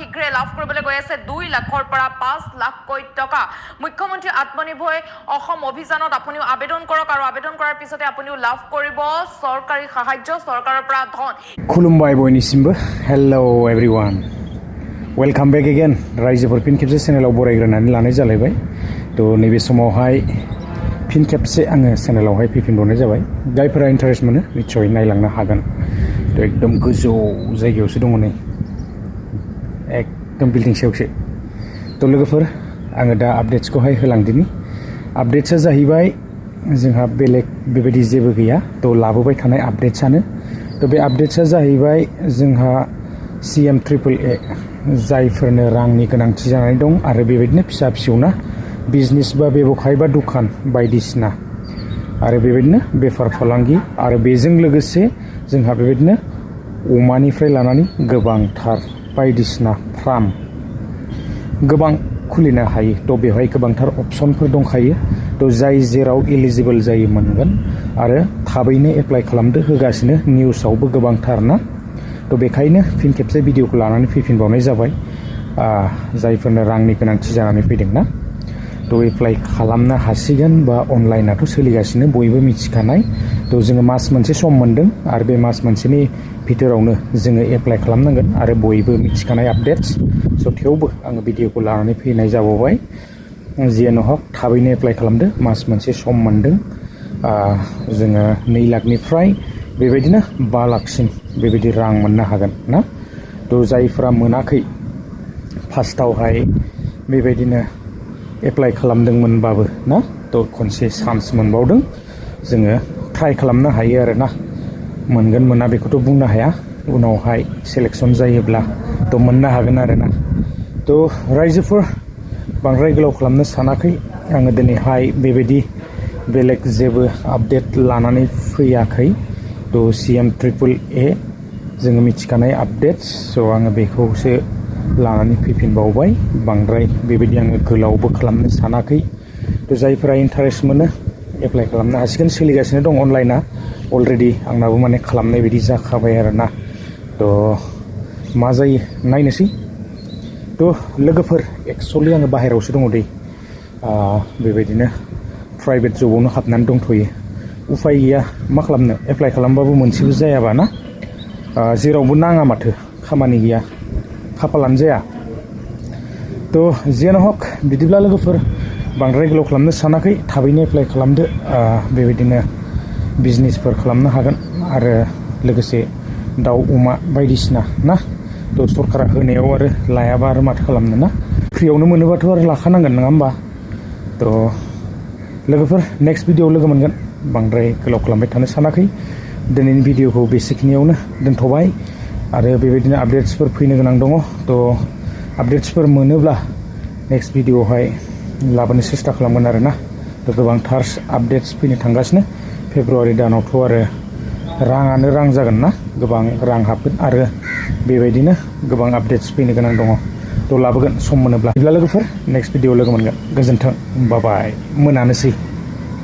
শীঘ্ৰে লাভ কৰিবলৈ গৈ আছে 2 লাখৰ পৰা 5 লাখকৈ টকা মুখ্যমন্ত্ৰী আত্মনিৰ্ভৰ অসম অভিযানত আপুনিও আবেদন কৰক আৰু আবেদন কৰাৰ পিছতে আপুনিও লাভ কৰিব চৰকাৰী সাহায্য চৰকাৰৰ পৰা ধন खुलुमबाय बयनिसिमबो hello everyone welcome back again रायजोफोर फिन खेबसे चेनेलाव बरायग्रोनानै लानाय जालायबाय तो नैबे समावहाय फिन खेबसे आङो चेनेलावहाय फैफिनबावनाय जाबाय जायफोरा इन्टारेस्ट मोनो निश्चय नायलांनो हागोन तो एकदम गोजौ जायगायावसो दङ नै एकदम बिल्डिं सायावसो तो लोगोफोर आङो दा आपडेट्सखौहाय होलांदिनि आपडेट्सआ जाहैबाय जोंहा बेलेग बेबायदि जेबो गैया तो लाबोबाय थानाय आपडेट्सआनो तो बे आपडेट्सआ जाहैबाय जोंहा CMAAA जायफोरनो रांनि गोनांथि जानानै दं आरो बेबायदिनो फिसा फिसौना बिजनेस बा बेबखाय बा दुखान बायदिसिना आरो बेबायदिनो बेफार फालांगि आरो बेजों लोगोसे जोंहा बेबायदिनो अमानिफ्राय लानानै गोबांथार बायदिसिना फार्म गोबां खुलिनो हायो तो बेवहाय गोबांथार अपसनफोर दंखायो तो जाय जेराव एलिजिबल जायो मोनगोन आरो थाबैनो एप्लाइ खालामदो होगासिनो निउसावबो गोबांथार ना तो बेखायनो फिन खेबसे भिडिअखौ लानानै फैफिनबावनाय जाबाय जायफोरनो रांनि गोनांथि जानानै फैदों ना तो एप्लाइ खालामनो हासिगोन बा अनलाइनाथ' सोलिगासिनो बयबो मिथिखानाय तो जोङो मास मोनसे सम मोनदों आरो बे मास मोनसेनि भितरावनो जोङो एप्लाइ खालामनांगोन आरो बयबो मिथिखानाय आपडेट्स स' थेवबो आङो भिडिअखौ लानानै फैनाय जाबावबाय जियानो हक थाबैनो एप्लाइ खालामदो मास मोनसे सम मोनदों जोङो 2 लाखनिफ्राय बेबायदिनो 5 लाखसिम बेबायदि रां मोननो हागोन ना तो जायफोरा मोनाखै फार्स्टआवहाय बेबायदिनो एप्लाइ खालामदोंमोनबाबो ना तो खनसे चान्स मोनबावदों जोङो ट्राइ खालामनो हायो आरो ना मोनगोन मोना बेखौथ' बुंनो हाया उनावहाय सिलेक्सन जायोब्ला तो मोननो हागोन आरो ना तो रायजोफोर बांद्राय गोलाव खालामनो सानाखै आङो दिनैहाय बेबायदि बेलेग जेबो आपडेट लानानै फैयाखै तो CMAAA जोङो मिथिखानाय आपडेट्स स' आङो बेखौसो लानानै फैफिनबावबाय बांद्राय बेबायदि आङो गोलावबो खालामनो सानाखै तो जायफोरा इन्टारेस्ट मोनो एप्लाइ खालामनो हासिगोन सोलिगासिनो दं अनलाइना अलरेडि आंनाबो माने खालामनाय बायदि जाखाबाय आरो ना तो मा जायो नायनोसै तो लोगोफोर एक्चुअलि आङो बाहेरायावसो दङ दै बेबायदिनो प्राइभेट जबावनो हाबनानै दंथ'यो उफाय गैया मा खालामनो एप्लाइ खालामबाबो मोनसेबो जायाबा ना जेरावबो नाङा माथो खामानि गैया खाफालानो जाया तो जियानो हक बिदिब्ला लोगोफोर बांद्राय गोलाव खालामनो सानाखै थाबैनो एप्लाइ खालामदो बेबायदिनो बिजनेसफोर खालामनो हागोन आरो लोगोसे दाउ अमा बायदिसिना ना तो सरकारा होनायाव आरो लायाबा आरो माथो खालामनो ना फ्रियावनो मोनोबाथ' आरो लाखानांगोन नङा होमबा तो लोगोफोर नेक्स्ट भिडिअ लोगो मोनगोन बांद्राय गोलाव खालामबाय थानो सानाखै दिनैनि भिडिअखौ बेसेखिनियावनो दोनथ'बाय आरो बेबायदिनो आपडेट्सफोर फैनो गोनां दङ तो आपडेट्सफोर मोनोब्ला नेक्स्ट भिडिअआवहाय लाबोनो सेस्था खालामगोन आरो ना तो गोबांथार आपडेट्स फैनो थांगासिनो फेब्रुवारि दानावथ' आरो राङानो रां जागोन ना गोबां रां हाबगोन आरो बेबायदिनो गोबां आपडेट्स फैनो गोनां दङ तो लाबोगोन सम मोनोब्ला बिदिब्ला लोगोफोर नेक्स्ट भिडिअ लोगो मोनगोन गोजोन्थों बाय बाय मोनानोसै